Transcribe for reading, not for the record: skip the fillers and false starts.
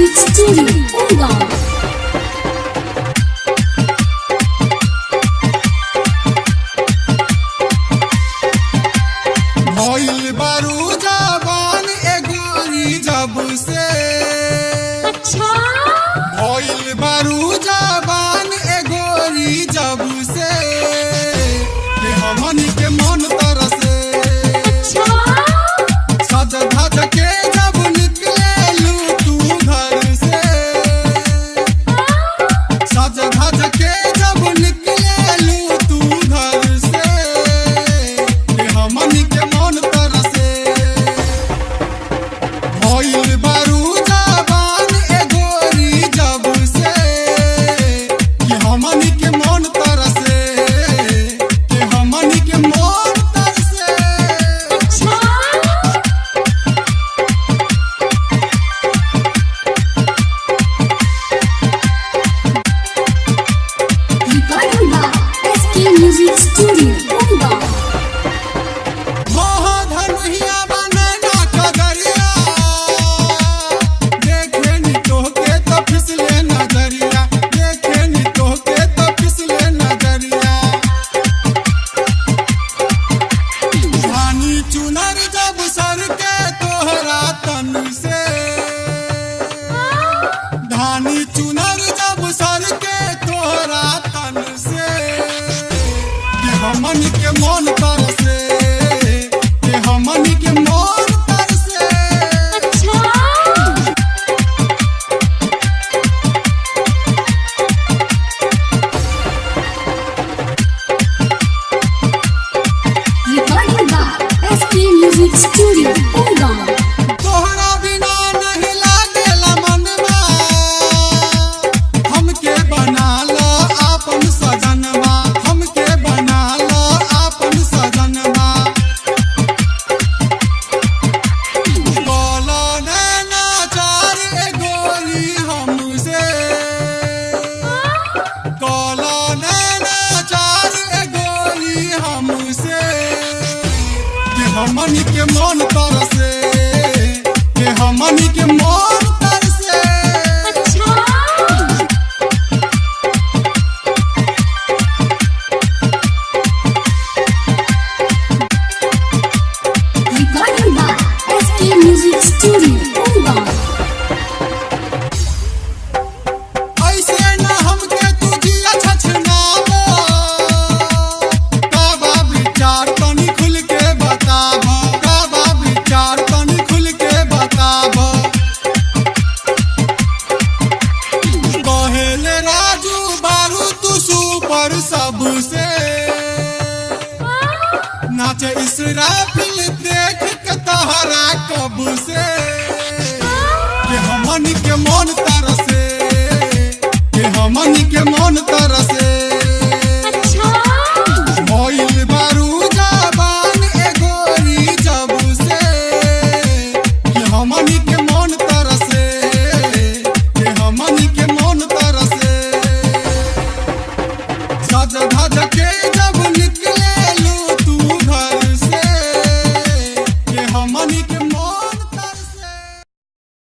Music Studio, Umgaon. भइल बारू जवान ए गोरी जब से। अच्छा। भइल बारू जवान ए गोरी जब से के हमनी के मन तरसे। अच्छा। सज धज के जब निकले तू घर से, सज धज के जब निकले तू घर से के हमनी के मन तरसे। भइल बारू जवान ए गोरी जब से कि हमनी के मन तरसे, कि हमनी के मन तरसे। अच्छा। Recording by SK Music Studio, Umgaon. मोह धनुहिया बनना कजरिया, देखे नी तोहके तो फिसले नजरिया, देखे नी तोहके तो फिसले नजरिया। धानी चुनर जब सर के तोहरा तन से, धानी चुनर जब सर के तोहरा तन से कि हमनी के मन तरसे, कि हमनी के मन तरसे। अच्छा। Recording by SK Music Studio, Umgaon. तोहरा बिना नहीं लागेला मनवा, हमके बना लो आपन सजनवा, हमके बना लो आपन सजनवा। बोलो नैना चार ए गोरी हमसे, बोलो नैना चार ए गोरी हमसे कि हमनी के मन तरसे, कि हमनी के मन तरसे। अच्छा। Recording by SK Music Studio, Umgaon. ऐसे न हमके तू जिया छछनावो, काबा विचार तनी खुल के बताबो, काबा विचार तनी खुल के बताबो। कहेले राजू बारू तू सुपर सबसे, नाचे इसराफिल देख के तोहरा कब से कि हमनी के मन तरसे, कि हमनी के मन